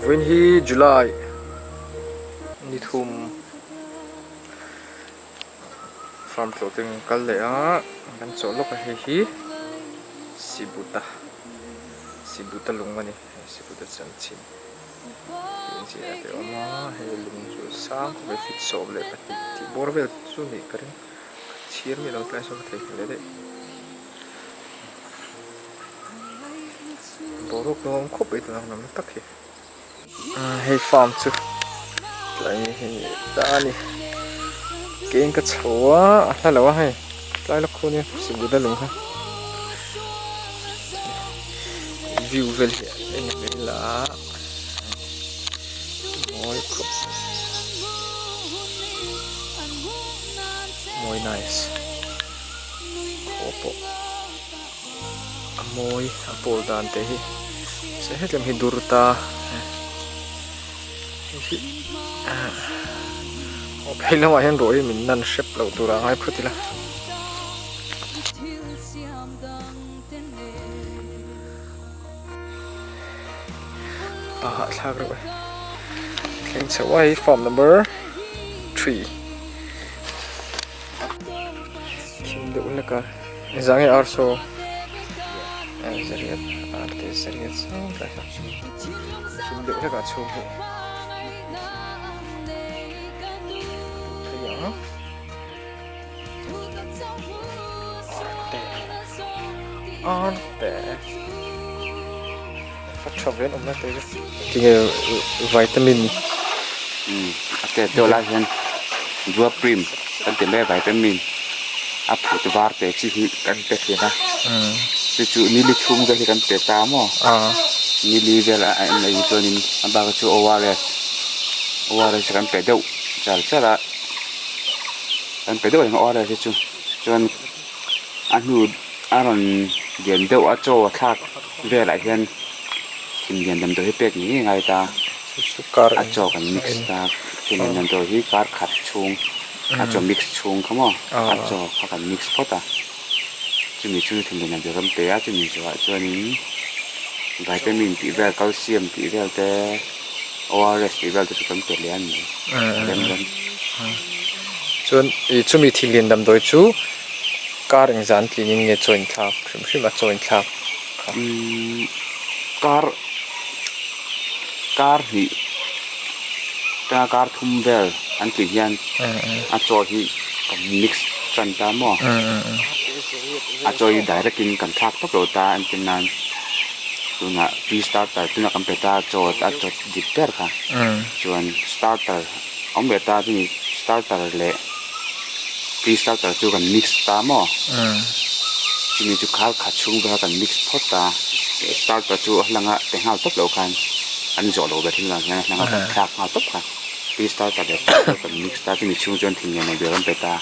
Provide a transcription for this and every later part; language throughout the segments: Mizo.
Vawiin hi July ni thum farm tlawh te kan kal leh a kan chawh lawk a hei hi Sibuta Sibuta lung a ni Sibuta chanchin tih an ziah te a awm a hei lung chu sang khawp mai feet 12 tih bawr vel chu nih ka ring ka chhir miah lo tlai sawn ka theihnghilh leh daih. Boruak lo awm khawp mai tuna hnam tak hi hei farm chu tlai hei ta a ni kein ka chho a a hla lo a hei tlai lawk khu nia sibuta lung kha view vel hi en vel a mawi khawp mawi nice khaw pawh. A mawi a pawl dan te hi se hetlem hi dur ta hei hi ah aw phei lamah hian ruah hi min nan hrep loh tur a ngai phawt ila. A hahthlak reuh e thleng chho a hei farm number three. Thim deuh hlek a engzah nge ar saw zariat ar te zariat sang tlai kha thim deuh hlek a chhung hi thei ang ar te ar te fa tha ve an awm na te chu tinge vitamin a tet deuh lai hian dua prim kan ti mai a vitamin a phut var te chi hi kan pe thin a chu chu nili chhung vel hi kan pe ta maw nili vel a en aih chuanin a bak chu ORS ORS kan pe deuh char char a kan pe deuh reng a ORS hi chu chuan a hnu a rawn lian deuh a chaw a thlak velah hian thinlian damdawi hi pek ngei ngei a ngai ta a chaw kan mix ta thinlian damdawi hi kar khat chhung a chaw mix chhung kha maw a chaw kha kan mix phawt a chumi chu thinlian damdawi kan pe a chumi zawhah chuanin vitamin tih vel calcium tih vel te ORS tih vel te chu kan pe leh a ni rem rem. Chuan ih chumi thinlian damdawi chu. Kar engzah an tlin in nge chaw inthlak hrim hrim a chaw inthlak kha. Umm kar kar hnih tanga kar thum vel an tlin hian a chaw hi kan mix tan ta maw a chaw hi direct in kan thlak tawp lo ta entir nan tunah pre starter tunah kan pe ta chaw a chaw dik ber kha chuan starter. Awm ve ta chumi starter leh pre starter chu kan mix ta maw? Chumi chu khar khat chhung veka kan mix phawt a, starter chu a hlanga pe nghal tawp loh khan an zawh loh ve thin vang hian a hlanga kan thlak nghal tawp kha. Pre starter leh starter kan mix ta chumi chhung chuan thin lian vel an pe ta,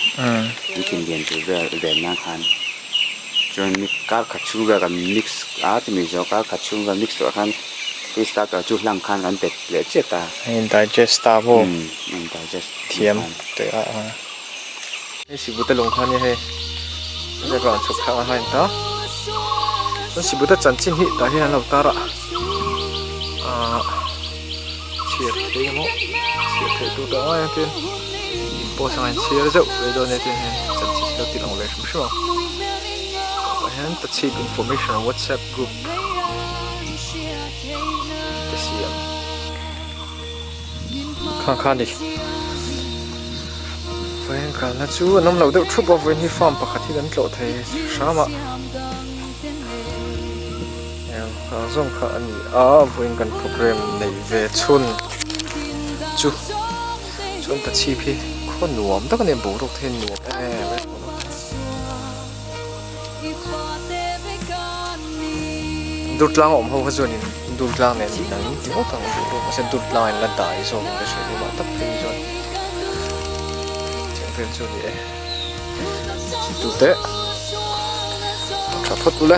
an thin lian tur vel ven nan khan chuan kar khat chhung vel kan mix a chumi zawh kar khat chhung vel mix tawh khan Pre starter chu hlang khan kan pet leh chiat a. A in digest ta maw? Umm a in digest thiam teh a a. Hei Sibuta lung kha nia hei. Hei ka rawn chhuk thlak a hain ta. Chuan Sibuta chanchin hi tah hian an lo tar a. Ahh chhiar thei emaw chhiar theih tur tawh ngai ang tin in post ang in chhiar zeuh ve dawn nia tin hian chanchin hi lo ti lang ve hrim hrim ang. Tah hian Tachhip information whatsapp group. Te siam khang kha a ni vawiin kalna chu an awm loh deuh thup a vawiin hi farm pakhat hi kan tlawh thei hram a heng zawng kha a ni a vawiin kan program neih ve chhun chu chuan ta chhip hi khaw nuam tak a ni a boruak te hi a nuam em em a. Durtlang a awm ho kha chuanin Durtlang nen in ang ti ngawt ang duh rawh mahse Durtlang in la dai zawk in ka hria emaw tak phei hi chuan thiam vel chu a ni e tute tha phawt ule.